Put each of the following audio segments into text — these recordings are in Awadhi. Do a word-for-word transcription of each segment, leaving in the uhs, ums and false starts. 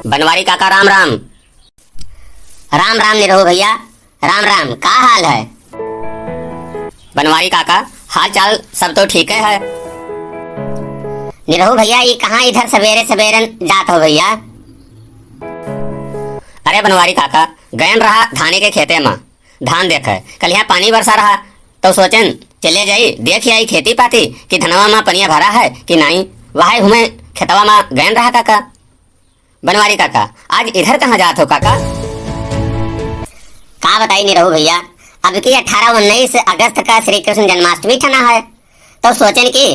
बनवारी काका, राम राम। राम राम निरहू भैया, राम राम। का हाल है? बनवारी काका, हाल चाल सब तो ठीक है। निरहू भैया, ई कहाँ इधर सवेरे सवेरे जात हो भैया? अरे बनवारी काका, गयन रहा धाने के खेते मा, धान देखे। कलिया पानी बरसा रहा, तो सोचेन चले जाई, देख आई खेती पाती कि धनवा मा पनिया भरा है कि नाहीं। वही हुए खेतवा मा गयन रहा काका। बनवारी काका, आज इधर कहाँ जात हो काका? का बताई निरहू भैया, अब की अठारह उन्नीस अगस्त का श्री कृष्ण जन्माष्टमी ठना है, तो सोचेन कि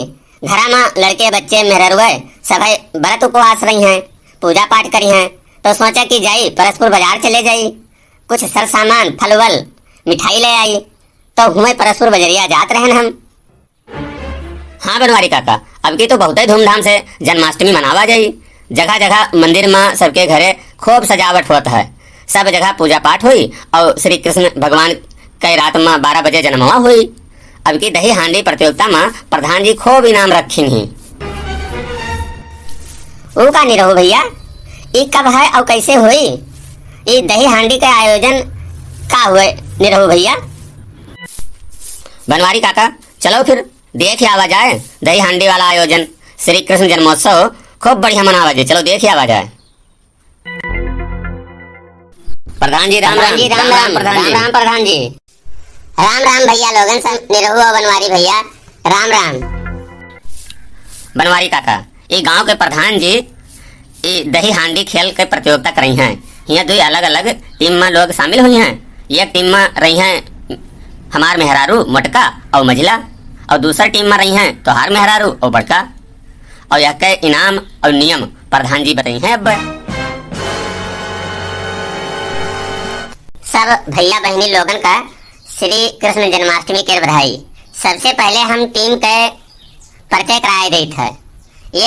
घरा मा लड़के बच्चे मेहररुए सभे व्रत उपवास रही हैं, पूजा पाठ करी हैं, तो सोचा कि जाई परसपुर बाजार चले जाई, कुछ सर सामान फल वल मिठाई ले आई, तो हुए परसपुर बजरिया जात रहन हम। हाँ बनवारी काका, अब की तो बहुते धूमधाम से जन्माष्टमी मनावा जाई। जगह जगह मंदिर मा सबके घरे खूब सजावट होत है, सब जगह पूजा पाठ हुई और श्री कृष्ण भगवान के रात मा बारह बजे जन्मवा हुई। अब की दही हांडी प्रतियोगिता मा प्रधान जी खूब इनाम रखिन ही। ऊ का निरहू भैया, ई कब है और कैसे हुई? ई दही हांडी के आयोजन का हुए निरहू भैया? बनवारी काका, चलो फिर देख आवा जाए दही हांडी वाला आयोजन। श्री कृष्ण जन्मोत्सव खूब बढ़िया मनावा जाए, चलो देख आवा जाए। प्रधान जी राम राम। प्रधान जी राम राम। प्रधान जी। राम राम प्रधान जी। राम राम भैया लोगन सब, निरहू और बनवारी भैया, राम राम। बनवारी काका, ई गांव के प्रधान जी ई दही हांडी खेल के प्रतियोगिता करई हैं। हियां दुई अलग-अलग टीम में लोग शामिल हुई हैं। एक टीम में रही हैं हमार मेहरारू मोटका और मझिला, और दूसर टीम में रही हैं तोहार मेहरारू और बड़का। और यह के इनाम और नियम प्रधान जी बताई हैं। अब सब भैया बहनी लोगन का श्री कृष्ण जन्माष्टमी के बधाई। सबसे पहले हम टीम के परिचय कराए देत है।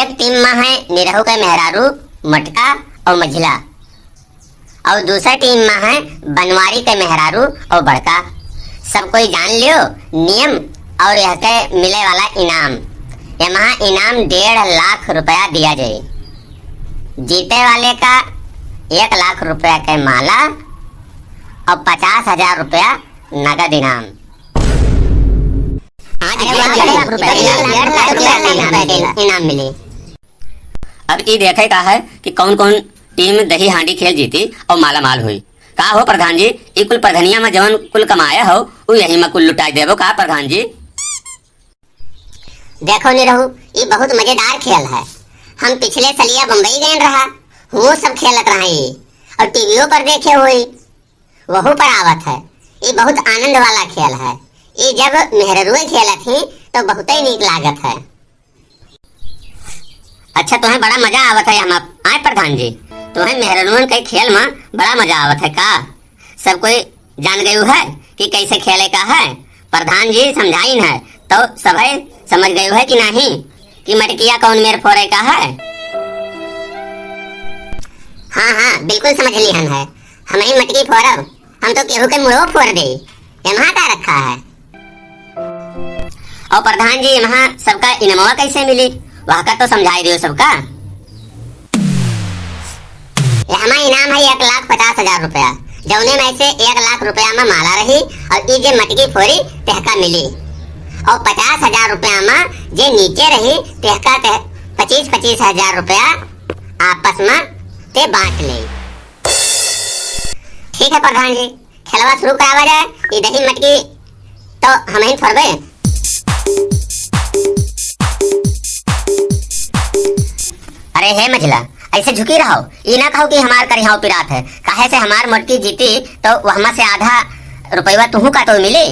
एक टीम में है निरहू के मेहरारू मोटका और मझिला, और दूसरा टीम में है बनवारी के मेहरारू और बड़का। सब कोई जान लियो नियम और यह के मिले वाला इनाम। यमहा इनाम डेढ़ लाख रुपया दिया जाए। जीते वाले का एक लाख रुपया के माला और पचास हजार रुपया नगद इनाम। हाँ जी, अरे वाह, डेढ़ लाख रुपया, डेढ़ लाख, डेढ़ लाख रुपया इनाम मिली। अब ई देखे का है कि कौन कौन टीम दही हांडी खेल जीती और माला माल हुई। का हो प्रधान जी, ई कुल प्रधनिया में जवन कुल कमाया हो, उ यही में कुल लुटाई देबो का प्रधान जी? देखो निरहू, ई बहुत मजेदार खेल है। हम पिछले सलिया बम्बई गए रहा, हुओ सब खेलत रहा ई, और टीवीओ पर देखे होई। वहू पर आवत है। ई बहुत आनंद वाला खेल है। ई जब मेहररुए खेलत ही तो बहुते नीक लागत है। अच्छा, तोहें बड़ा मजा आवत है हम आए प्रधान जी? तोहें मेहररुअन के खेल में बड़ा मजा आवत है का? सब कोई जान गयू है कि कैसे खेले का है? प्रधान जी समझाइन है तो सभे समझ गयू है कि नहीं कि मटकिया कौन मेर फोरे का है? हाँ, हाँ, बिल्कुल समझ लिहन है। हमही मटकी फोरब, हम तो केहू के मुड़ो फोर देई। एमहा का रखा है? और प्रधान जी, एमहा सबका इनामवा कैसे मिली? वह का तो समझाई दियो सबका। एहमा इनाम है एक लाख पचास हजार रुपया, जौने में से एक लाख रुपया में माला रही और ई जे मटकी फोरी तेहका मिली। और पचास हजार रुपया में जे नीचे रही तेहका ते पच्चीस पच्चीस हजार रुपया आपस में ते बांट ले। ठीक है प्रधान जी, खेलवा शुरू करावा जाए। ई दही मटकी तो हमही फोरबे। अरे हे मझिला, ऐसे झुकी रहो, ई ना कहो कि हमार करिहाव पिरात है, काहे से हमार मोटकी जीती तो वहमा से आधा रुपयवा तुहू का तो मिली।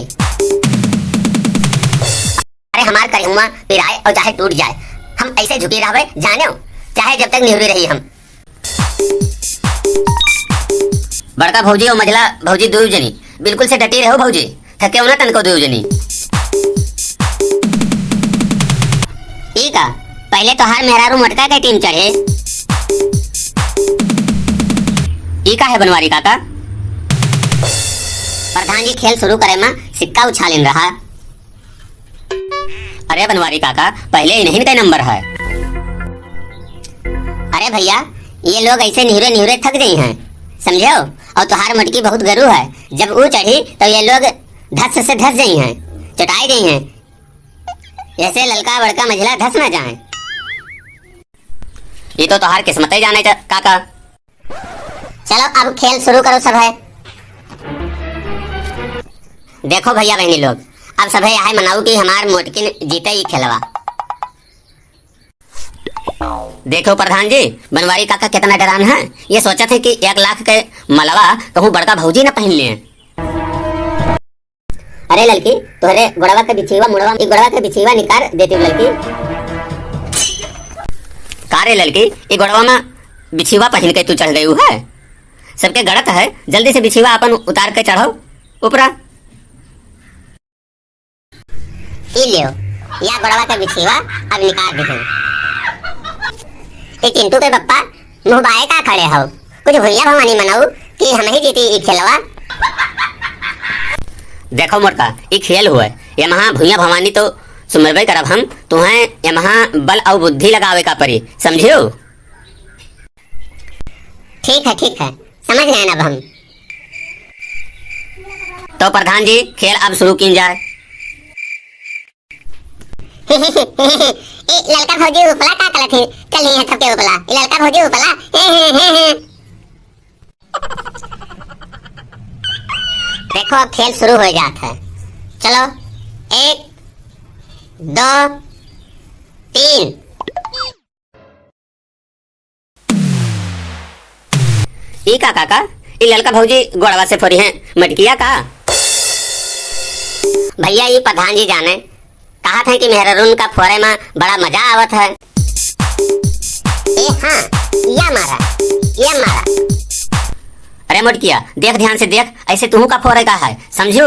अरे हमार करिहुआ पिराए और चाहे टूट जाए, हम ऐसे झुकी रहबे जाने, चाहे जब तक निहुरी रही हम। बड़का भौजी और मझला भौजी दुई जनी बिल्कुल से डटी रहो भौजी, थकेउ ना तनको दुई जनी। ई का, पहले तोहार मेहरारू मोटका के टीम चढ़े। ई का है बनवारी काका? प्रधान जी खेल शुरू करे में सिक्का उछालिन रहा। अरे बनवारी काका, पहले इन्हीं के नंबर है। अरे भैया, ये लोग ऐसे निहुरे निहुरे थक जइहैं, समझो? और तोहार मोटकी बहुत गरू है, जब ऊ चढ़ी तो ये लोग धस से धस जइहैं, चटाई जइहैं। जैसे ललका बड़का मझिला धस ना जाए। ये तो तोहार किस्मत ही जाने चा-, काका। चलो अब खेल शुरू करो सब है। देखो भइया बहिनी लोग, अब सभे यहै मनाऊ कि हमार मोटकिन जीते ई खेलवा। देखो प्रधान जी, बनवारी काका कितना डरान है। ये सोचत है कि एक लाख के मलवा कहूँ बड़का भौजी न पहिन लें। अरे ललकी, तोहरे गोड़वा के बिछीवा मुड़वा, ई गोड़वा के बिछीवा निकार देती ललकी। का रे ललकी, ई गोड़वा में बिछीवा पहिन के तू चढ़ गयू है? सबके गड़त है, जल्दी से बिछीवा अपन उतार के चढ़ो ऊपरा। ई लियो, या गोड़वा के बिछीवा अब निकार दिहे। ए चिंटू के पप्पा, मुँह बाए का खड़े हो? कुछ भुइया भवानी मनाऊ कि हम ही जीती ई खेलवा। देखो मोटका, ई खेल हुए, ये महा भुइया भवानी तो सुमरबे करब हम, तुहें ये महा बल और बुद्धि लगावे का परी, समझियो? ठीक है, ठीक है, समझ गए अब हम। तो प्रधान जी, खेल अब शुरू कीन जाए। ए, ललका भौजी उपला का कलत है? चल, यहाँ थपके उपला। ए, ललका भौजी उपला। हे, हे, हे, हे। देखो, अब खेल शुरू हो जात है। चलो, एक, दो, तीन। ई का काका, ई ललका भौजी गोड़वा से फोरी हैं मटकिया का? भइया, ई प्रधान जी जाने, कहत हैं कि मेहररून का फोरे में बड़ा मजा आवत है। ए हाँ, या मारा, या मारा। अरे मोटकिया, देख ध्यान से देख, ऐसे तुहू का फोरे का है, समझू?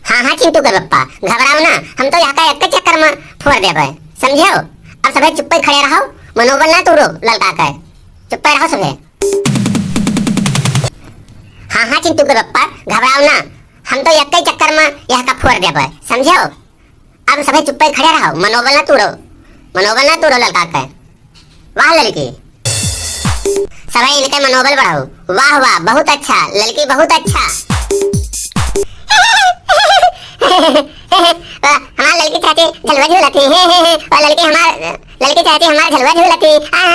हाँ, हाँ, चिंटू के पप्पा, घबराओ ना, हम तो यहाँ का एक चक्कर में फोड़ देबे, समझो? अब सभे चुप्पे खड़े रहो, मनोबल ना तोड़ो ललका के, चुप्पे रहो सभे। हाँ, हाँ, चिंटू के पप्पा, घबराओ ना, हम तो एक चक्कर में यहाँ का फोड़ देबे, समझो? अब सभे चुप्पे खड़े रहो, मनोबल ना तोड़ो, मनोबल ना तोड़ो ललका के। वाह ललकी, सभे इनके मनोबल बढ़ाओ। वाह, वाह, बहुत अच्छा ललकी, बहुत अच्छा। वाह, हमार ललकी चाची झलुआ झूलत ही। हे, हे, हे। वाह ललकी, हमार ललकी चाची हमार झलुआ झूलत ही। आ, हा,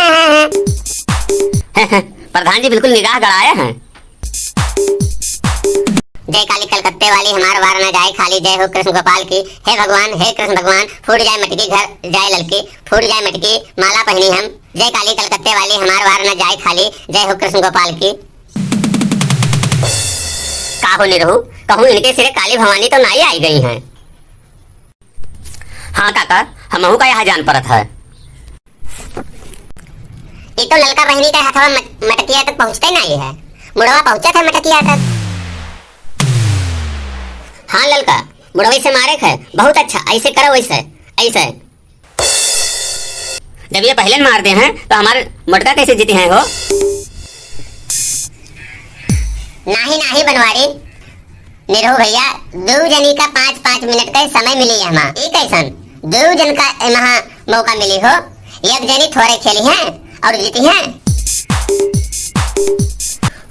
हा, हा। प्रधान जी बिल्कुल निगाह गड़ाए हैं। जय काली कलकत्ते वाली, हमार वार न जाए खाली। जय हो कृष्ण गोपाल की। हे भगवान, हे कृष्ण भगवान, फूट जाए मटकी घर जाए ललकी, फूट जाए मटकी माला पहनी हम। जय काली कलकत्ते वाली, हमार वार न जाए खाली। जय हो कृष्ण गोपाल की। का हो निरहू, कहूँ इनके सिरे काली भवानी तो नाई आई गई हैं? हाँ काका, हमहू का यहाँ जान पड़त है। ई तो ललका बहिनी के हथवा मट-, मटकिया तक पहुँचते नाई है, मुड़वा पहुँचत है मटकिया तक। हाँ ललका, मुड़वे से मारे है, बहुत अच्छा, ऐसे करो वैसे, ऐसे। जब ये पहले मार दे हैं, तो हमार मोटका कैसे जीते हैं हो? नाही, नाही बनवारी, निरहू भइया, दू जनी का पाँच पाँच मिनट का समय मिली हमा। ई कैसन? दू जन का एमहा मौका मिली हो, एक जनी थोरे खेली हैं और जीती हैं।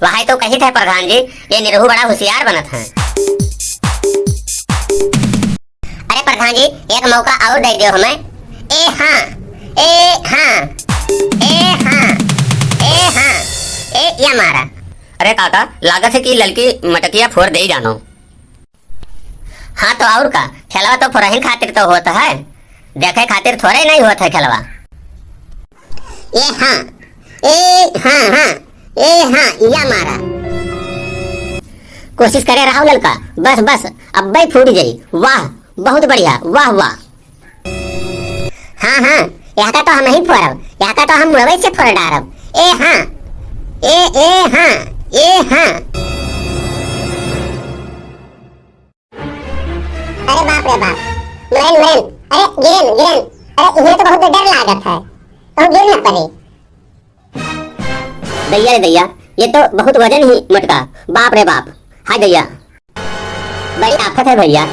वही तो कही थे प्रधान जी, ये निरहू बड़ा होशियार बनत है। अरे प्रधान जी, एक मौका और दे दियो हमें। ए हाँ, ए हाँ, ए हाँ, ए हाँ, ए या मारा। अरे काका, लागत है कि ललकी मटकिया फोर दे ही जानो। हाँ तो और का, खेलवा तो फोरहिन खातिर तो होत है, देखे खातिर थोरे नहीं होत है खेलवा। ए हाँ, ए हाँ, हाँ, ए हाँ, या मारा। कोशिश करे रहो ललका, बस, बस, अब्बे फूट जाई। वाह, बहुत बढ़िया, वाह, वाह। हाँ, हाँ, यहाँ का तो हम ही फोरब, यहाँ का तो हम मुड़वे से फोर डारब। ए हाँ, ए, ए हाँ, ए हाँ। अरे बाप रे बाप, मरेन, मरेन, अरे गिरेन, गिरेन, अरे इन्हें तो बहुत डर लागत है, कहूँ गिर न पड़े। दैया रे दैया, ये तो बहुत वजन ही मोटका, बाप रे बाप, हाय दैया, बड़ी आफत है भइया।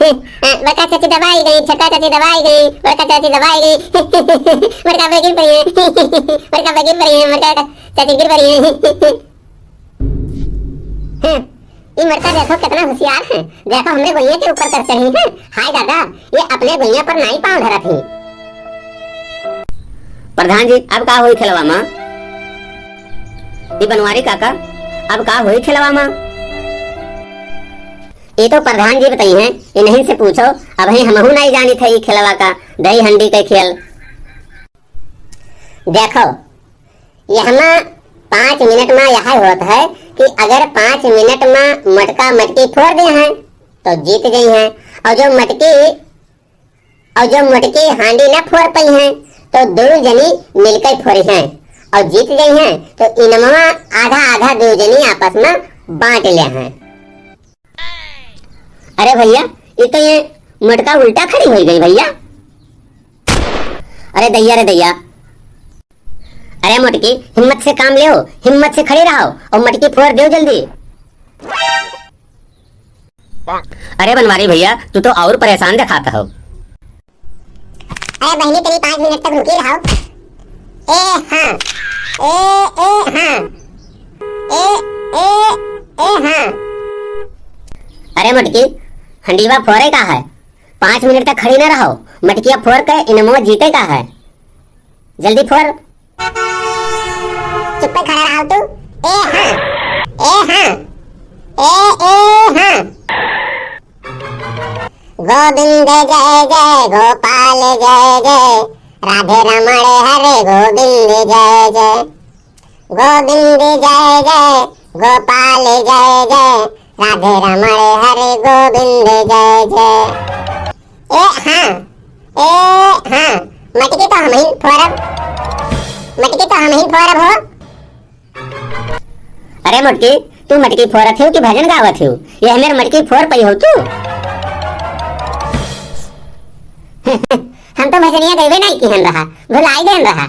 बड़का चाची दबाई गई, छोटका चाची दबाई गई, बड़का चाची दबाई गई। बड़का बे गिर पड़ी है, बड़का बे गिर पड़ी है, बड़का चाची गिर पड़ी है। हम्म, ई मटका देखो कितना होशियार है, देखो हमरे गोइया के ऊपर कर चढ़ी है। हाय दादा, ये अपने गोइया पर नाई पाँव धरत ही। प्रधान जी, अब का होई खेलवा मा? ई बनवारी काका, अब का होई खेलवा मा? ये तो प्रधान जी बताई हैं, इन्हीं से पूछो। अबहीं हमहू नाई जानी थे ई खेलवा का, दही हंडी के खेल। देखो, यहमा पाँच मिनट मा यह होत है कि अगर पाँच मिनट मा मटका मटकी फोर दे हैं, तो जीत गई हैं, और जो मटकी, और जो मटकी हांडी न फोर पाई हैं, तो दो जनी मिलकर फोरी हैं, और जीत गई हैं, तो इनमवा आधा आधा दो जनी आपस मा बांट ले हैं। अरे भैया, ये तो ये मटका उल्टा खड़ी होई गई भैया। अरे दैया रे दैया। अरे मोटकी, हिम्मत से काम लेओ, हिम्मत से खड़ी रहो और मटकी फोर देओ जल्दी। अरे बनवारी भैया, तू तो और परेशान देखात हो। अरे बहनी, तनी पाँच मिनट तक रुकी रहो। ए हाँ, ए, ए हाँ, ए, ए, ए हाँ। अरे मोटकी, हंडीवा फोरे का है? पाँच मिनट तक खड़ी न रहो, मटकिया फोर के इनमो जीते का है। जल्दी फोर। चुप्पे खड़ा रहो तू। ए हाँ, ए हाँ, ए, ए हाँ। गोविंद जय जय, गोपाल जय जय, राधे रमण हरे गोविंद जय जय। गोविंद जय जय, गोपाल जय जय, राधे रमण हरे गोविंद जय जय। ए हाँ, ए हाँ, मटकी तो हमहिन फोरब, मटकी तो हमहिन फोरब हो। अरे मोटकी, तू मटकी फोरत हो कि भजन गावत हो? ये हमेर मटकी फोर पई हो तू? हम तो भजनिया गइबे नहीं किहन रहा, भुलाई गएन रहा।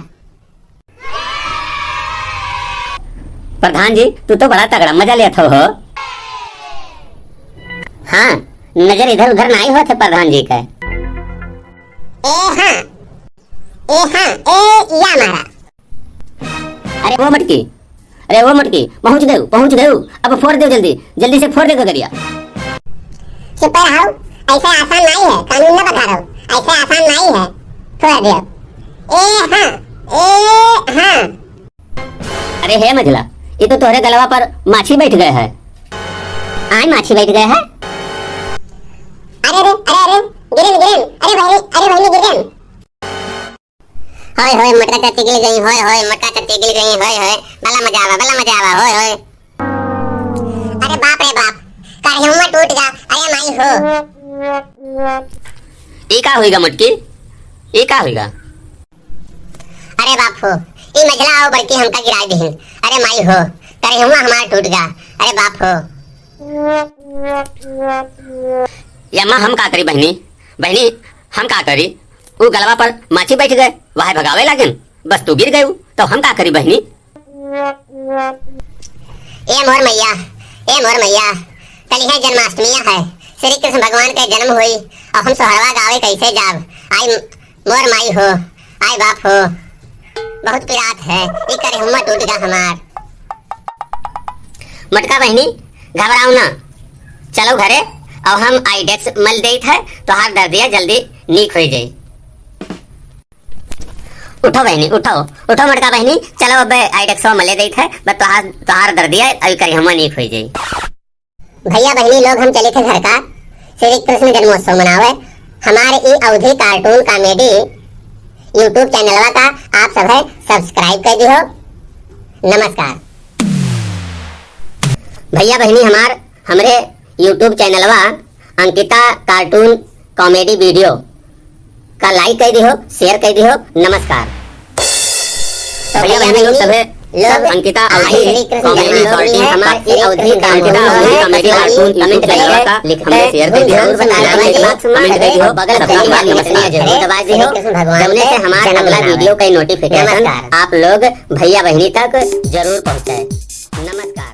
प्रधान जी, तू तो बड़ा तगड़ा मजा लेत हो, हो। हाँ, नजर इधर उधर नाई होत है प्रधान जी के। ए हाँ, ए हाँ, ए या मारा। अरे वो मटकी, अरे वो मटकी, पहुँच देउ, पहुँच देउ, अब फोर देउ जल्दी, जल्दी से फोर देउ गगरिया। चुप रहो, ऐसे आसान नाई है, कानून न बता रहो, ऐसे आसान नाई है, फोर देउ। ए हाँ, ए हाँ। अरे हे मझला, ये तो तोहरे गलवा पर माछी बैठ गए है। आय माछी बैठ गए है? अरे रे, अरे, अरे, गिरेन, गिरेन, अरे भाई, अरे भाई, गिरेन। होय, होय, मटका चाची गिर गई, होय, होय, मटका चाची गिर गई, होय, होय, बला मजा आवा, बला मजा आवा, होय, होय। अरे बाप रे बाप, कढ़ियुआ टूट गा, अरे माई हो। ई का होइगा मटकी? ई का होइगा? अरे बाप हो, ई मझला आओ बड़की हमका गिराइ दिहिन। अरे माई हो, कढ़ियुआ हमार टूट गा। अरे बाप हो। यम्मा हम का करी बहिनी? बहिनी, हम का करी? ऊ गलवा पर माछी बैठ गए, वह भगावे लागेन, बस तू गिर गयू, तो हम का करी बहिनी? ए मोर मैया, ए मोर मैया, कलिहे जन्माष्टमिया है, श्री कृष्ण भगवान के जन्म होई, और हम सोहरवा गावे कैसे जाब? आई मोर माई हो, आई बाप हो, बहुत पिरात है, ई कढ़ियुआ टूट गा हमार। मटका बहिनी, घबराओ ना, चलो घरे, और हम आइडेक्स मल देत है, तोहार दर्दिया जल्दी नीक हो जाई। उठो बहिनी, उठो, उठो मोटका बहिनी, चलो अब आइडेक्सवा मले देत है, बस तोहार, तोहार दर्दिया अभी कढ़ियुआ नीक होई जाई। भैया बहिनी लोग, हम चले थे घर का श्री कृष्ण जन्मोत्सव मनावे। हमारे ई अवधी cartoon comedy YouTube चैनलवा का आप सब है subscribe कर दिहो। नमस्कार। भैया बहिनी हमार, हमरे YouTube चैनलवा अंकिता cartoon comedy video का like कर दिहो, share कर दिहो। नमस्कार। तो भैया बहिनी लोग सभे, सब अंकिता अवधी comedy cartoon, हमार अवधी comedy cartoon, comment करिए, comment करिए, हमसे share कर दिहो, like कर दिहो, comment कर दिहो, subscribe नमस्कार जरूर दबा दिहो, जौने से हमार अगला video का notification आप लोग भैया बहिनी तक जरूर पहुँचे। नमस्कार।